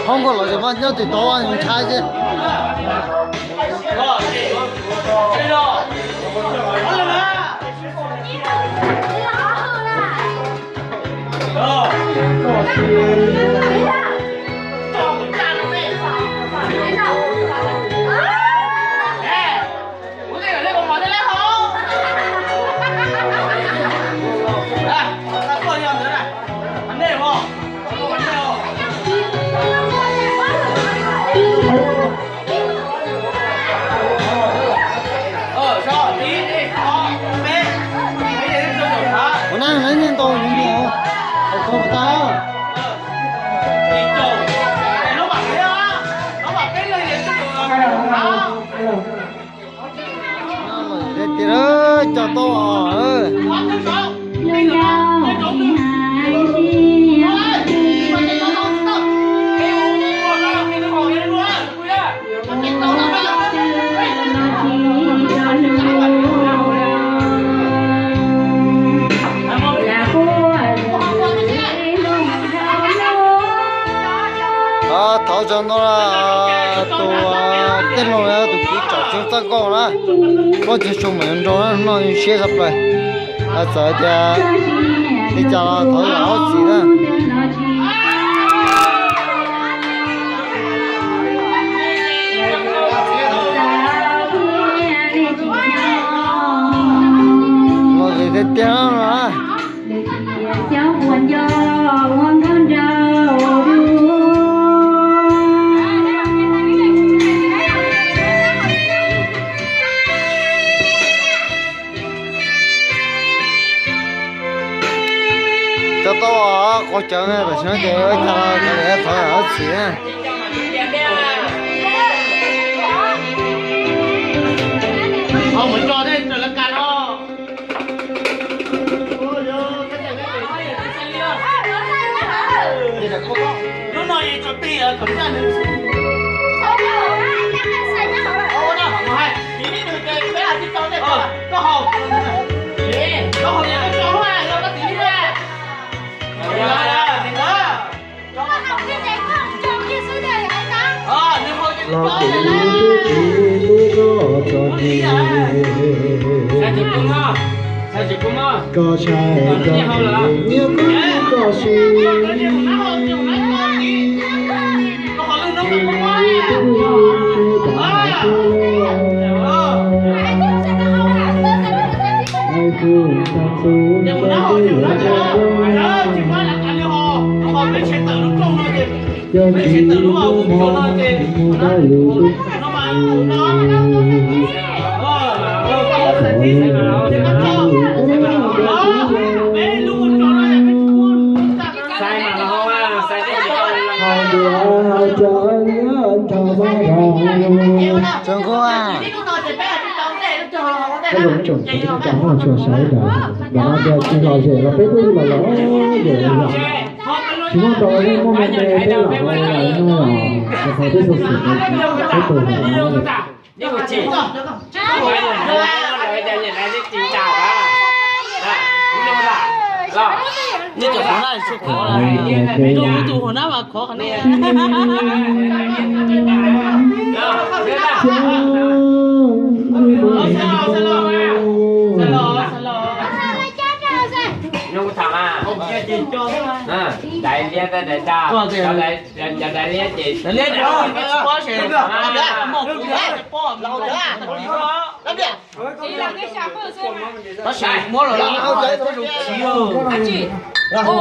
Hoob nkauj los tseem muaj nyob tim tod ntshai ces. Ua neej neej ntau yus mus hauv tog tas. Tiag, cog tau os. Thov tsaug ntau tus tij laug, tus kwv tsom txeeb txaj nkauj na, Vajtswv tsuas meem nrog noj siab tshaj plaws. Txawm tias li cas los thov zam lub txim na. Los tiag tiag no. Cov tau qaug cawv na, tam sim no ces ua cas los thov zam lub txim na. Lub no yeej tsuas tig kom zaj nws xwb. Koj haus, koj haus, koj tsis tau. Los kuv twb tsis hlub koj txom nyem, koj txhais tau nyiaj koj tsis koj siv. Tsaug nkauj. Peb lub tsoom txhua tus cov muaj tsuas sawv daws, ntawm no ces tsis lom zem los peb twb los lom zem los. Tsis muaj tau, muaj me me peb lam hau los no, rau qhov peb xov xwm peb tus hauv no. Tus hauv na mas khov qhov nej. Cov daim liab ces daim liab ces pob ces muaj kuv pob. Tab sis muab los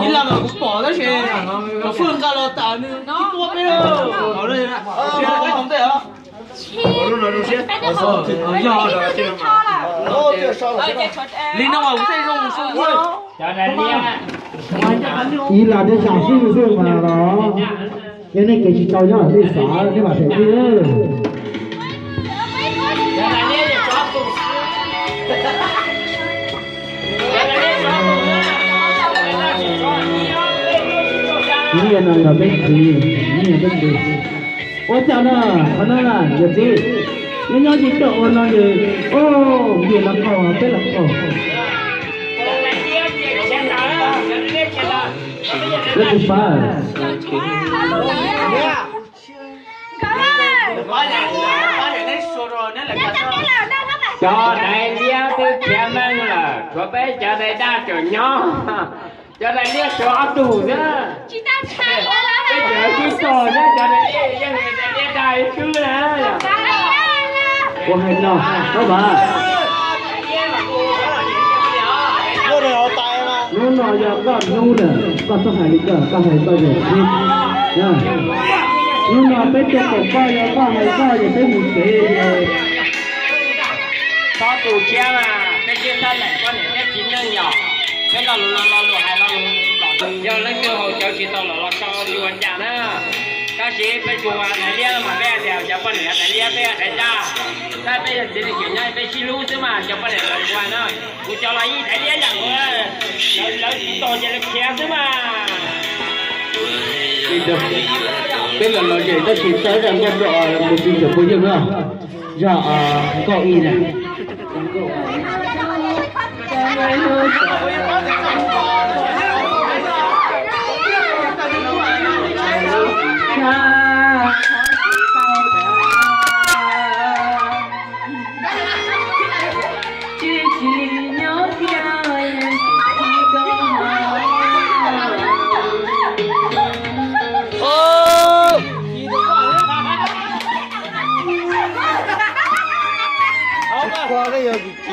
ib laj mas kuv pom tab sis cov fwj nqa los tas nws tsis tua peb lawm. Ua li ntej os. Yog li no mas kuv tej zoo mus sau ua. Ib laj tej sam xwb xwb mas los yog nej kev tsis tau nyob nej xav nej mam them thiab. Nyiaj no yog peb txiv, nyiaj peb txiv. Ua cas na, qhov no na yog txiv, nyob nyob tsis tau ua no ces, o, nyiaj los qaug peb los qaug. Lawv tus pab. Cov daim liab twb khiav meej lawm, tshuav peb cov daim daj tseem nyob. Cov daim liab tshuav ob tug xwb. Peb tseem sib tog thiab cov daim liab, yeej daim liab dag ib xwb na. Ua hais no, Pab Vav. Hnub no yog koj hnub na, koj txhob hais li ko, koj hais koj yawm txiv. Hnub no peb tuaj koom koj, yog koj hais koj ces peb mus tsev ces. Txhob tu siab mas, peb sib txhawb lees poj niam thiab txiv neej yom. Peb lo lus los lo lus, hais lo lus los, yog leej twg haus cawv tsis tau los los so tsis ua cas na. Tab sis peb tsuas ua daim liab mas peb hais tias cov poj niam daim liab peb daim daj, tab peb yog txiv neej tseem nyob peb sib hlub xwb mas cov poj niam los ua na. Kuv cov los ib daim liab yam nkaus, lawv tsis tau ces lawv khiav xwb mas. Peb los los zem tab sis txawj zaj nkauj rau tus txiv ntxawm puas yeej na. Zaj nkauj ib na. Tsis kho koj yog kim kim.